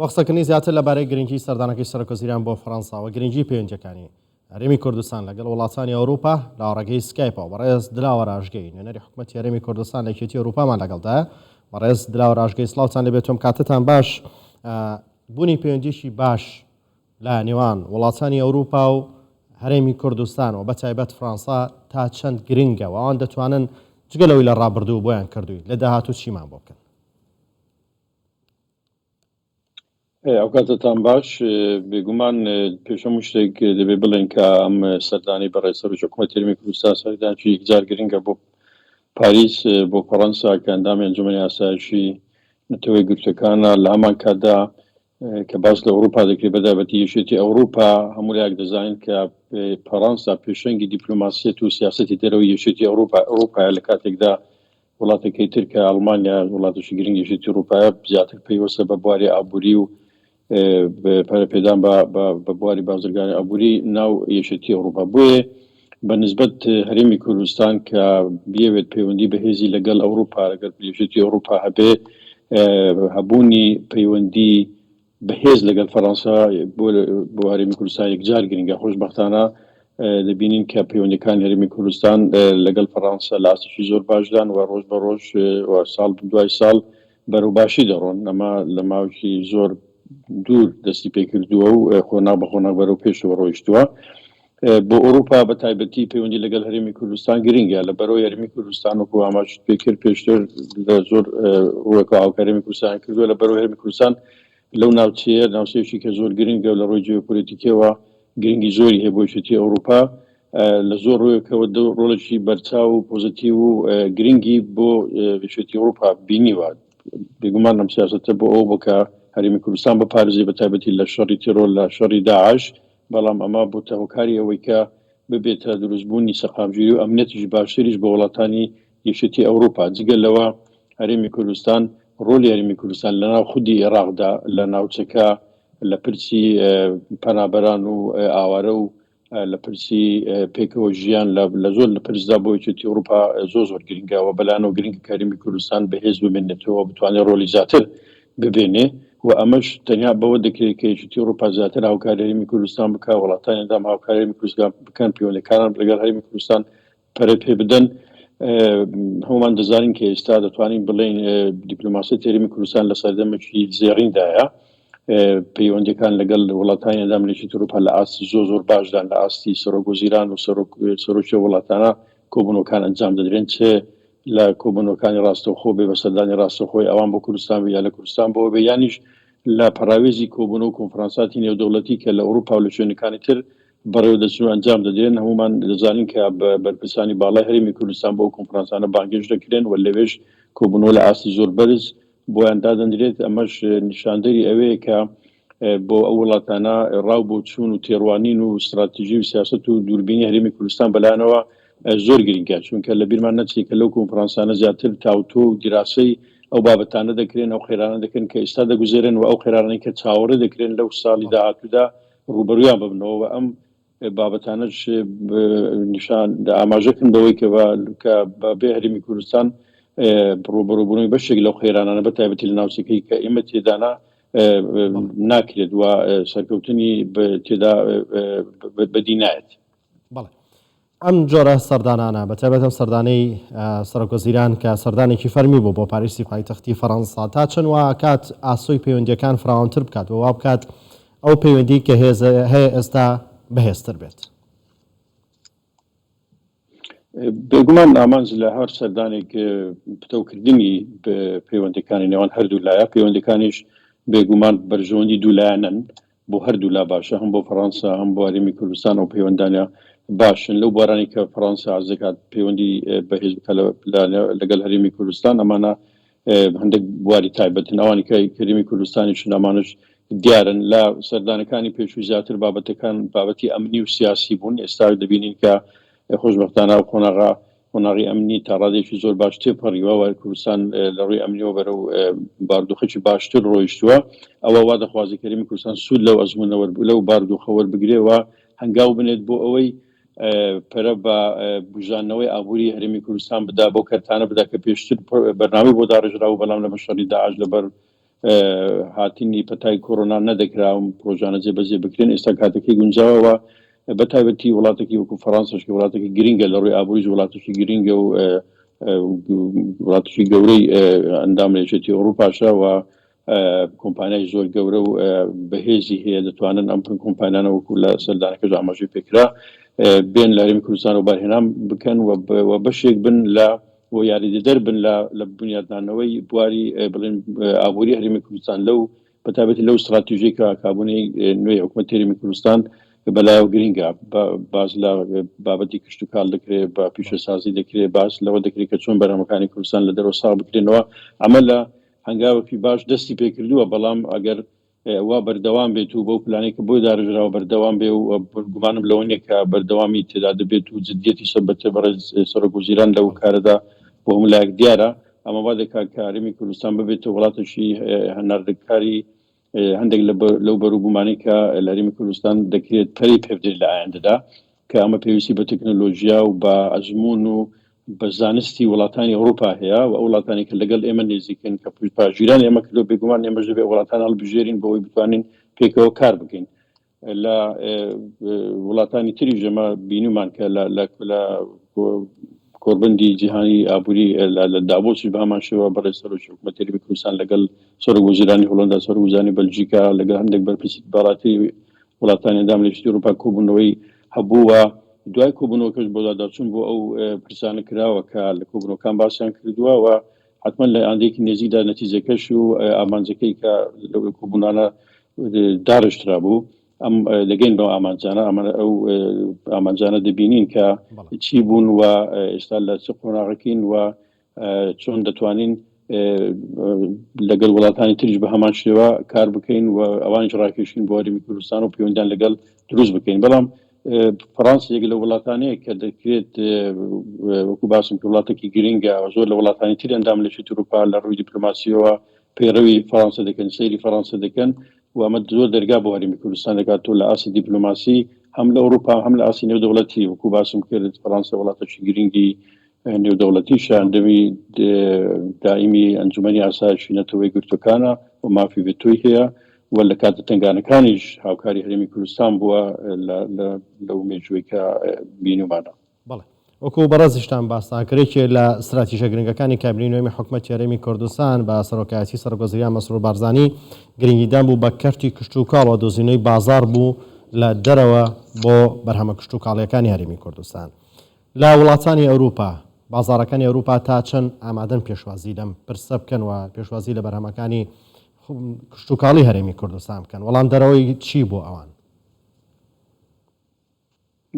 بۆ قسەکردنی زیاتر لەبارەی گرنگی سەردانەکەی سەرۆکوەزیران بۆ فەرەنسا و گرنگی پەیوەندییەکانی هەرێمی کوردستان لەگەڵ وڵاتانی ئەوروپا لە ڕێگەی سکایپەوە بەڕێز دلاوەر ئاژگەی نوێنەری حکومەتی هەرێمی کوردستان لە یەکێتی ئەوروپامان لەگەڵدایە. بەڕێز دلاوەر ئاژگەی سڵاوتان لێبێت و کاتتان باش. بوونی پەیوەندیی باش لە نێوان وڵاتانی ئەوروپا و هەرێمی کوردستان و بەتایبەت فڕانسا تا چەند گرنگە و ئەوان دەتوانن جگە لەوەی لە ڕابردوو بۆیان کردووین لە داهاتوو چیمان بۆ بکەن؟ ئەوکاتەتان باش. بێگومان پێش هەموو شتێک دەبێ بڵێین کە ئەم سەردانەی بەڕێز سەرۆکی حکوومەتی هەرێمی کوردستان سەردانێکی یەکجار گرنگە بۆ پاریس، بۆ فەڕەنسا کە ئەندامی ئەنجومەنی ئاسایشی نەتەوە یەکگرتووەکانە. لە هەمان کاتدا کە باس لە ئەوروپا دەکرێت بە تایبەتی یەکێتی ئەوروپا، هەموو لایەک دەزانین کە فەڕەنسا پێشەنگی دیپلۆماسیەت و سیاسەتی دەرەوەی یەکێتی ئەوروپا ئەوروپایە لە کاتێکدا وڵاتەکەی تر کە ئەڵمانیا وڵاتێکی گرنگی یەکێتی ئەوروپایە زیاتر پەیوەستە بە بواری ئابووری و پەرەپێدان بە بواری بازرگانی ئابووری ناو یەکێتی ئەوروپا. بۆیە بە نسبەت هەرێمی کوردستان کە بیەوێت پەیوەندی بەهێزی لەگەڵ ئەوروپا لەگەڵ یەکێتی ئەوروپا هەبێ، هەبوونی پەیوەندی بەهێز لەگەڵ فەرەنسا بۆ هەرێمی کوردستان یەکجار گرنگە. خۆشبەختانە دەبینین کە پەیوەندیەکانی هەرێمی کوردستان لەگەڵ فەرەنسا لە ئاستێکی زۆر باشدان و ڕۆژ بە ڕۆژ و ساڵ دوای ساڵ بەرەو باشی دەڕۆن. ئەمە لە ماوەیەکی زۆر دوور دەستی پێکردووە و قۆناغ بە قۆناغ بەرەو پێشەوە ڕۆیشتووە. بۆ ئەوروپا بە تایبەتی پەیوەندی لەگەڵ هەرێمی کوردستان گرنگە، لە بەرەوەی هەرێمی کوردستان وەکو ئاماژت پێکرد پێشتر لە زۆر ڕووەکە هاوکاری هەرێمی کوردستان کردووە، لە بەرەوەی هەرێمی کوردستان لەو ناوچەیە ناوچەیەکی کە زۆر گرنگە و لە ڕووی جیۆپۆلیتیکیەوە گرنگی زۆری هەیە بۆ یەکێتی ئەوروپا، لە زۆر ڕوویەکەوە ڕۆڵێکی بەرچاو و پۆزیتیو و گرنگی بۆ یەکێتی ئەوروپا بینیوە. بێگومان ئەم سیاسەتە بۆ ئەوە بوو کە هەرێمی کوردستان بپارێزێ بە تایبەتی لە شەڕی تێرۆر، لە شەڕی داعش، بەڵام ئەمە بۆتە هۆکاری ئەوەی کە ببێتە دروستبوونی سەقامگیری و ئەمنیەتیش باشتریش بۆ وڵاتانی یەکێتی ئەوروپا. جگە لەوە هەرێمی کوردستان ڕۆلی هەرێمی کوردستان لەناو خودی ئێراقدا لە ناوچەکە لە پرسی پەنابەران و ئاوارە و لە پرسی پێکەوە ژیان لە زۆر لە پرسدا بۆ یەکێتی ئەوروپا زۆر زۆر گرنگە و بەلایەنەوە گرنگە کە هەرێمی کوردستان بەهێز بمێنێتەوە بتوانێت ڕۆلی زیاتر ببێنێ و ئەمەش تەنیا بەوە دەکرێت کە یەکێتی ئەوروپا زیاتر هاوکاری هەرێمی کوردستان بکا، وڵاتانی ئەندام هاوکاری هەرێمی کوردستان بکەن، پەیوەندیەکانیان لەگەڵ هەرێمی کوردستان پەرە پێ بدەن. هەموومان دەزانین کە ئێستا دەتوانین بڵێین دیپلۆماسیەتی هەرێمی کوردستان لە سەردەمێکی زێڕیندایە. پەیوەندیەکان لەگەڵ وڵاتانی ئەندام لە یەکێتی ئەوروپا لە ئاستی زۆر زۆر باشدان، لە ئاستی سەرۆک وەزیران و سەرۆک سەرۆکی وڵاتانە کۆبوونەوەکان ئەنجام دەدرێن، چ لە کۆبوونەوەکانی ڕاستەوخۆ بێ بە سەردانی ڕاستەوخۆی ئەوان بۆ کوردستان بێ یا لە کوردستان بۆ بێ، یانیش لە پەراوێزی کۆبوونەوە و کۆنفرانساتی نێودەوڵەتی کە لە ئەوروپا و لە شوێنەکانی تر بەڕێوە دەچن و ئەنجام دەدرێن. هەموومان دەزانین کە بەرپرسانی باڵای هەرێمی کوردستان بۆ ئەو کۆنفرانسانە بانگهێشت دەکرێن و لەوێش کۆبوونەوە لە ئاستی زۆر بەرز بۆیان دادەنرێت، ئەمەش نیشاندەری ئەوەیە کە بۆ ئەو وڵاتانە ڕاو بۆچوون و تێڕوانین و ستراتیژی و سیاسەت و دووربینی هەرێمی کوردستان بەلایانەوە زۆر گرنگە، چونکە لەبیرمان نەچێت کە لەو کۆنفرانسانە زیاتر تاوتۆ و دیراسەی ئەو بابەتانە دەکرێن، ئەو قەیرانە دەکرێن کە ئێستا دەگوزەرێن و ئەو قەیرانانەی کە چاوەڕێ دەکرێن لەو ساڵی داهاتوودا ڕووبەروویان ببنەوە و ئەم بابەتانەش نیشان ئاماژەکن بەوەی کە کە بە بێ هەرێمی کوردستان ڕووبەڕووبوونەوەی بەشێک لەو قەیرانانە بە تایبەتی لە ناوچەکەی کە ئێمە تێدانا ناکرێت و سەرکەوتنی تێدا بەدی نایەت. بەڵێ ئەم جۆرە سەردانانە بە تایبەت ئەم سەردانەی سەرۆکوەزیران کە سەردانێکی فەرمی بوو بۆ پاریسی پایتەختی فەڕەنسا تا چەند وا ئەکات ئاسۆی پەیوەندییەکان فراوانتر بکات و وا بکات ئەو پەیوەندی کە هەیە ئێستا بەهێزتر بێت؟ بێگومان ئامانج لە هەر سەردانێک پتەوکردنی پەیوەندیەکانی نێوان هەردوو لایە، پەیوەندیەکانیش بێگومان بەرژەوەندی دوو لایەنەن، بۆ هەردوو لا باشە، هەم بۆ فەڕەنسا هەم بۆ هەرێمی کوردستان ئەو پەیوەندانە باشن، لەو بوارانەی کە فەڕەنسا حەز دەکات پەیوەندی بەهێز بکات لەگەڵ هەرێمی کوردستان ئەمانە هەندێک بواری تایبەتن، ئەوانی کە هەرێمی کوردستانیشن ئەمانەش دیارن. لە سەردانەکانی پێشوو زیاتر بابەتەکان بابەتی ئەمنی و سیاسی بوون، ئێستا دەبینین کە خۆشبەختانە ئەو قۆناغە قۆناغی ئەمنی تا ڕادەیەکی زۆر باش تێپەڕیوە و کوردستان لە ڕووی ئەمنیەوە بەرەو باردوخێکی باشتر ڕۆیشتووە، ئەوە وا دەخوازێت کە هەرێمی کوردستان سوود لەو ئەزموونە لەو باردوخە وەربگرێ و هەنگاو بنێت بۆ ئەوەی پەرە بە بوژاندنەوەی ئابووری هەرێمی کوردستان بدا، بەو کەرتانە بدا کە پێشتر بەرنامەی بۆ داڕێژرابوو، بەڵام لەبەر شەڕی داعش لەبەر. هاتنی پەتای کۆرۆنا نەدەکرا ئەم پرۆژانە جێبەجێ بکرێن، ئێستا کاتەکەی گونجاوە و بە تایبەتی وڵاتێکی وەکو فەڕەنسەش کە وڵاتێکی گرنگە لە ڕووی ئابووریش وڵاتێکی گرنگە و وڵاتێکی گەورەی ئەندام لە یەکێتی ئەوروپاشە و کۆمپانیای زۆر گەورە و بەهێزی هەیە دەتوانن ئەم کۆمپانیانە وەکو لە سەردانەکەش ئاماژەی پێکرا بێن لە هەرێمی کوردستان و بارهێنان بکەن و بەشێک بن لە و یاریدەدەر بن لە لە بنیادنانەوەی بواری بڵێن ئابووری هەرێمی کوردستان لەو بەتایبەتی لەو ستراتیژەی کە کابینەی نوێی حکوومەتی هەرێمی کوردستان بەلایەوە گرنگە باس لە بابەتی کشتوکاڵ دەکرێت بە پیشەسازی دەکرێت باس لەوە دەکرێت کە چۆن بەرهەمەکانی کوردستان لە دەرەوە ساغ بکرێنەوە ئەمە لە هەنگاوێکی باش دەستی پێکردووە بەڵام ئەگەر وا بەردەوام بێت و بەو پلانەی کە بۆی دارژراوە بەردەوام بێ و گومانم لەوە نییە کە بەردەوامی تێدا دەبێت و جدیەتی سەربەتە بەڕێز سەرۆک وەزیران لەو کارەدا بۆ هەموو لایەک دیارە ئەمە وا دەکات کە هەرێمی کوردستان ببێتە وڵاتێکی هەناردەکاری هەندێک لەو بەروبوومانەی کە لە هەرێمی کوردستان دەکرێت پەرەی پێ بدرێت لە ئایندەدا کە ئەمە پێویستی بە تەکنەلۆژیا و بە ئەزموون و بە زانستی وڵاتانی ئەوروپا هەیە و ئەو وڵاتانی کە لەگەڵ ئێمە نێزیکن کە پشتپاژیران ئێمە کردو بێگومان ئێمەش دەبێت وڵاتان هەڵبژێرین بۆ ئەوەی بتوانین پێکەوە کار بکەین لە وڵاتانی تریش ئێمە بینیمان کە لە کۆڕبەندی جیهانی ئابووری لە داڤۆسیش بە هەمان شێوە بەڕێز سەرۆکی حکوومەتی هەرێمی کوردستان لەگەڵ سەرۆک وەزیرانی هۆڵەندا، سەرۆک وەزیرانی بەلجیکا، لەگەڵ هەندێک بەرپرسی باڵاتری وڵاتانی ئەندام لە یەکێتی ئەوروپا کۆبوونەوەی هەبوو و دوای کۆبوونەوەکەش بەدواداچوون بۆ ئەو پرسانە کراوە کە لە کۆبوونەوەکان باسیان کردووە و حتمما لە ئایندەیەکی نێزیکدا نەتیجەکەش و ئامانجەکەی کە لەو کۆبوونانە داڕشترابوو ئەم دەگەین بەو ئامانجانە ئەمە ئەو ئامانجانە دەبینین کە چی بوون و ئێستا لە چ قۆناغەکین و چۆن دەتوانین لەگەڵ وڵاتانی تریش بە هەمان شێوە کار بکەین و ئەوانیش ڕاکێشین بۆ هەرێمی کوردستان و پەیوەندیان لەگەڵ دروست بکەین بەڵام فەڕانسە یەک لە وڵاتانەیە کە دەکرێت وەکو باسم کرد وڵاتێکی گرنگە زۆر لە وڵاتانی تری ئەندام لە یەکێتی ئەوروپا لە ڕووی دیپلۆماسیەوە پەیڕەوی فەڕانسە دەکەن سەیری فەڕانسە دەکەن و ئەمە زۆر دەرگا بۆ هەرێمی کوردستان دەکاتەوە لە ئاستی دیپلۆماسی هەم لە ئەوروپا هەم لە ئاستی نێودەوڵەتی وەکو باسم کرد فەڕانسە وڵاتێکی گرنگی نێودەوڵەتیشە ئەندامی دائیمی ئەنجومەنی ئاسایشی نەتەوە یەکگرتووەکانە و مافی ڤێتۆی هەیە و لە کاتە تەنگانەکانیش هاوکاری هەرێمی کوردستان بووە لەو مێژووەی کە بینیومانە. بەڵێ. وەکو بەڕێزیشتان باستان کرد یەکێ لە ستراتیژە گرنگەکانی کابینەی نوێمی حکومەتی هەرێمی کوردستان بە سەرۆکایەتی سەرۆکوەزیران مەسرور بارزانی گرنگیدان بوو بە کەرتی کشتوکاڵ و دۆزینەوەی بازاڕ بوو لە دەرەوە بۆ بەرهەمە کشتوکاڵییەکانی هەرێمی کوردستان. لە وڵاتانی ئەوروپا، بازاڕەکانی ئەوروپا تا چەند ئامادەن پێشوازی لەم پرسە بکەن و پێشوازی لە بەرهەمەکانی کشتوکاڵی هەرێمی کوردستان بکەن؟ وەڵامدەرەوەی چی بۆ ئەوان؟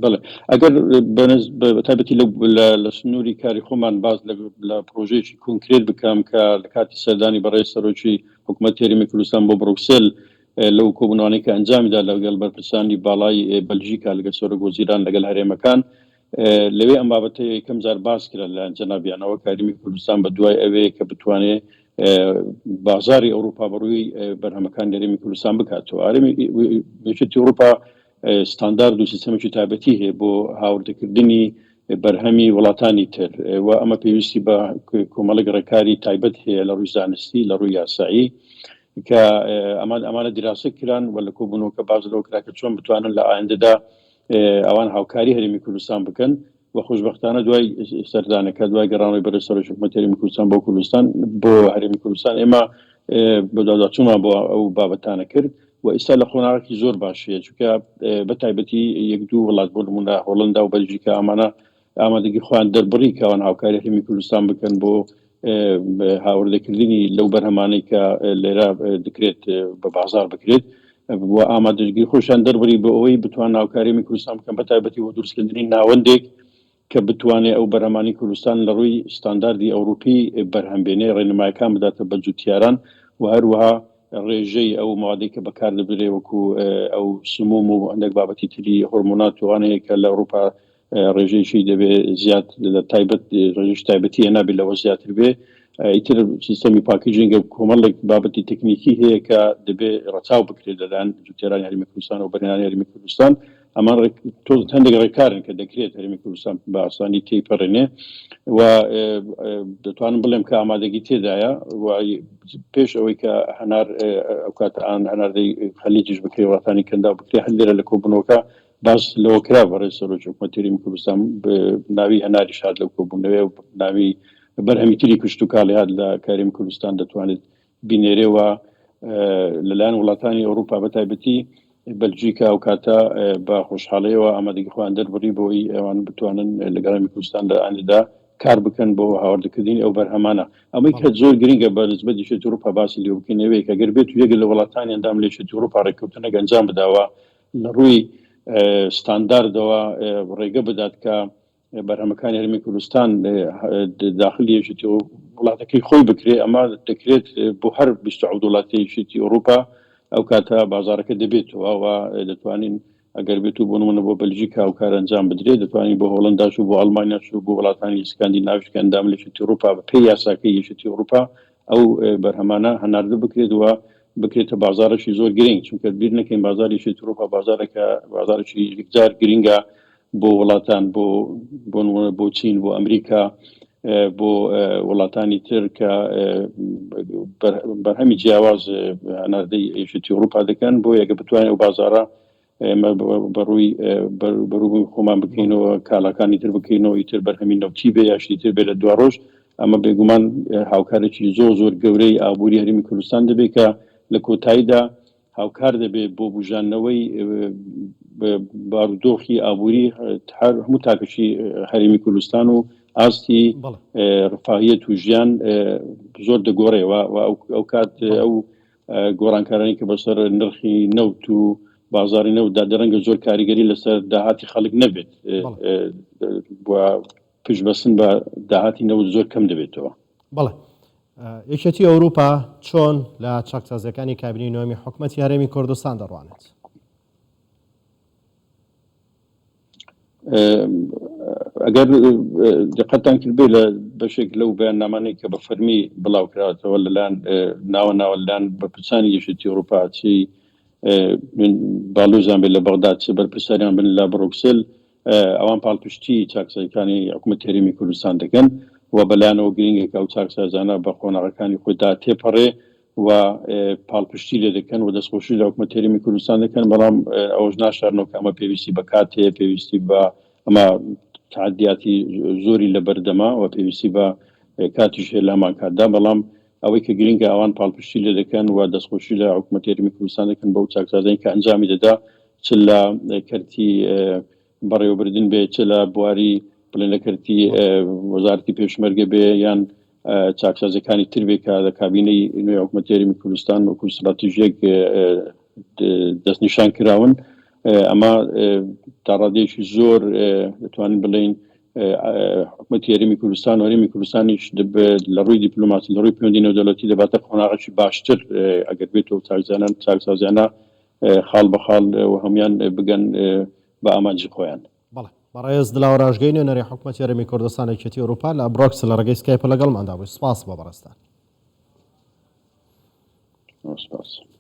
بەڵێ ئەگەر بە تایبەتی لە سنووری کاری خۆمان باس لە پرۆژەیەکی کۆنکرێت بکەم کە لە کاتی سەردانی بەڕێز سەرۆکی حکوومەتی هەرێمی کوردستان بۆ بڕوکسێل لەو کۆبوونەوانەی کە ئەنجامیدا لەگەڵ بەرپرسانی باڵای بەلژیکا لەگەڵ سەرۆک وەزیران لەگەڵ هەرێمەکان لەوێ ئەم بابەتە یەکەم جار باس کرا لەلایەن جەنابیانەوە کە هەرێمی کوردستان بە دوای ئەوەیە کە بتوانێ بازاری ئەوروپا بەڕووی بەرهەمەکانی هەرێمی کوردستان بکاتەوە هەرێمی یەکێتی ئەوروپا ستاندارد و سیستەمێکی تایبەتی هەیە بۆ هاوردەکردنی بەرهەمی وڵاتانی تر و ئەمە پێویستی بە کۆمەڵێک ڕێکاری تایبەت هەیە لە ڕووی زانستی لە ڕووی یاسایی کە ئەمان ئەمانە دیراسە کران و لە کۆبوونەوەکە باس لەوە کرا کە چۆن بتوانن لە ئایندەدا ئەوان هاوکاری هەرێمی کوردستان بکەن و خۆشبەختانە دوای سەردانەکە دوای گەڕانەوەی بەرێز سەرۆکی حکوومەتی هەرێمی کوردستان بۆ کوردستان بۆ هەرێمی کوردستان ئێمە بەدواداچوونمان بۆ ئەو بابەتانە کرد و ئێستا لە قۆناغێکی زۆر باشەیە چونکە بە تایبەتی یەک دوو وڵات بۆ نمونە هۆڵندا و بەلجیکا ئەمانە ئامادەگی خۆیان دەربڕی کە ئەوان هاوکاری هەرێمی کوردستان بکەن بۆ هاوردەکردنی لەو بەرهەمانەی کە لێرە دەکرێت بە بازار بکرێت و ئامادەگی خۆشیان دەربڕی بۆ ئەوەی بتوان هاوکاری هەرێمی کوردستان بکەن بە تایبەتی بۆ دروستکردنی ناوەندێک کە بتوانێ ئەو بەرهەمانەی کوردستان لە ڕووی ستانداردی ئەوروپی بەرهەم بێنێ، ڕێنمایەکان بداتە بە جوتیاران و هەروەها ڕێژەی ئەو مادەی کە بەکار دەبرێ وەکو ئەو سموم و هەندێک بابەتی تری هۆرمۆنات و ئەوانەیە کە لە ئەوروپا ڕێژەیەکی دەبێ زیاد لە تایبەت ڕێژەی تایبەتی هەیە نابێت لەوە زیاتر بێ ئیتر سیستەمی packaging کۆمەڵێک بابەتی تەکنیکی هەیە کە دەبێ ڕەچاو بکرێت لەلایەن جوتیارانی هەرێمی کوردستان و بەرهێنانی هەرێمی کوردستان. ئەمە تۆ هەندێک ڕێکارن کە دەکرێت هەرێمی کوردستان بە ئاسانی تێیپەڕێنێ و دەتوانم بڵێم کە ئامادەگی تێدایە و پێش ئەوەی کە هەنار ئەو کاتە ئان هەناردەی خەلیجیش بکرێ وڵاتانی کەنداو بکرێ هەر لێرە لە کۆبوونەوەکە باس لەوە کرا بەڕێز سەرۆکی حکوومەتی هەرێمی کوردستان ناوی هەناریش هات لەو کۆبوونەوەیە و ناوی بەرهەمی تری کشتوکاڵی هات لە کاریم کوردستان دەتوانێت بینێرێ و لەلایەن وڵاتانی ئەوروپا بە تایبەتی بەلجیکا ئەو کاتە بە خۆشحاڵیەوە ئامادەگی خۆیان دەربڕی بۆی ئەوان بتوانن لەگەڵ هەرێمی کوردستان لە ئایندەدا کار بکەن بۆ هاوردەکردنی ئەو بەرهەمانە. ئەمەی کە زۆر گرنگە بە نسبەت یەکێتی ئەوروپا باسی لێوە بکەین ئەوەیە کە گەر بێت و یەک لە وڵاتانی ئەندام لە یەکێتی ئەوروپا ڕێککەوتنێک ئەنجام بدا و لە ڕووی ستانداردەوە ڕێگە بدات کە بەرهەمەکانی هەرێمی کوردستان داخلی یەکێتی وڵاتەکەی خۆی بکرێ، ئەمە دەکرێت بۆ هەر 27 وڵاتی یەکێتی ئەوروپا، ئەو کاتە بازاڕەکە دەبێتەوە و دەتوانین ئەگەر بێت و بۆ نمونە بۆ بەلجیکا ئەو کار ئەنجام بدرێت، دەتوانین بۆ هۆڵەنداش و بۆ ئەڵمانیاش و بۆ وڵاتانی سکاندیناویش کە ئەندام لە یەکێتی ئەوروپا بە پێی یاساکەی یەکێتی ئەوروپا ئەو بەرهەمانە هەناردە بکرێت و بکرێتە بازاڕێکی زۆر گرنگ، چونکە بیر نەکەین بازاڕی یەکێتی ئەوروپا بازاڕێکە بازاڕێکی یەکجار گرنگە بۆ وڵاتان بۆ بۆ نمونە بۆ چین بۆ ئەمریکا بۆ وڵاتانی تر کە بەرهەمی جیاواز هەناردەی یەکێتی ئەوروپا دەکەن بۆ یەکە بتوانین ئەو بازارە ئێمە بەڕووی بەروبوومی خۆمان بکەینەوە کاڵاکانی تر بکەینەوە ئیتر بەرهەمی نەوتی بێ یا شتی تر بێ لە دواڕۆژ ئەمە بێگومان هاوکارێکی زۆر زۆر گەورەی ئابووری هەرێمی کوردستان دەبێت کە لە کۆتاییدا هاوکار دەبێت بۆ بوژاندنەوەی بارودۆخی ئابووری هەموو تاکەکی هەرێمی کوردستان و ئاستی ڕفاهیەت و ژیان زۆر دەگۆڕێەوە و ئەو کات ئەو گۆڕانکارانی کە بەسەر نرخی نەوت و بازاری نەوتدا دەرەنگە زۆر کاریگەری لەسەر داهاتی خەڵک نەبێت پشتبەستن بە داهاتی نەوت زۆر کەم دەبێتەوە. بەڵێ. یەکێتی ئەوروپا چۆن لە چاکسازییەکانی کابینەی نۆیەمی حکومەتی هەرێمی کوردستان دەڕوانێت؟ ئەگەر دقەتان کردبێ لە بەشێک لەو بەیاننامانەی کە بە فەرمی بڵاو کراوەتەوە لەلایەن ناوە ناوە لەلایەن بەرپرسانی یەکێتی ئەوروپا چی باڵیۆزیان بێت لە بەغدا چ بەرپرساریان بن لە بڕۆکسل ئەوان پاڵپشتی چاکسازیەکانی حکومەتی هەرێمی کوردستان دەکەن و بەلایانەوە گرنگە کە ئەو چاکسازیانە بە قۆناغەکانی خۆیدا تێپەڕێ و پاڵپشتی لێ دەکەن و دەستخۆشی لە حکومەتی هەرێمی کوردستان دەکەن، بەڵام ئەوەش ناشارنەوە کە ئەمە پێویستی بە کات هەیە، پێویستی بە ئەمە تەحەدیاتی زۆری لەبەردەمە و پێویستی بە کاتیش هەیە لە هەمان کاتدا، بەڵام ئەوەی کە گرنگە ئەوان پاڵپشتی لێ دەکەن و دەستخۆشی لە حکومەتی هەرێمی کوردستان دەکەن بەو چاکسازیانەی کە ئەنجامی دەدا چ لە کەرتی بەڕێوەبردن بێ چ لە بواری بڵێن لە کەرتی وەزارەتی پێشمەرگە بێ یان چاکسازیەکانی تر بێ کە لە کابینەی نوێی حکومەتی هەرێمی کوردستان وەکو ستراتیژیەک دەستنیشان کراون ئەمە تا ڕادەیەکی زۆر دەتوانین بڵێین حکومەتی هەرێمی کوردستان و هەرێمی کوردستانیش دەبێت لە ڕووی دیپلۆماسی لە ڕووی پەیوەندی نێودەوڵەتی دەباتە قۆناغێکی باشتر ئەگەر بێت و چاکزانان چاکسازیانە خاڵ بە خاڵ و هەموان بگەن بە ئامانجی خۆیان. بەڵێ. بەڕێز دلاوەر ئاژگەی نوێنەری حکومەتی هەرێمی کوردستان لە یەکێتی ئەوروپا لە برۆکسل لە ڕێگەی سکایپە لەگەڵماندا بووی. سپاس بۆ بەڕێزتان. سپاس.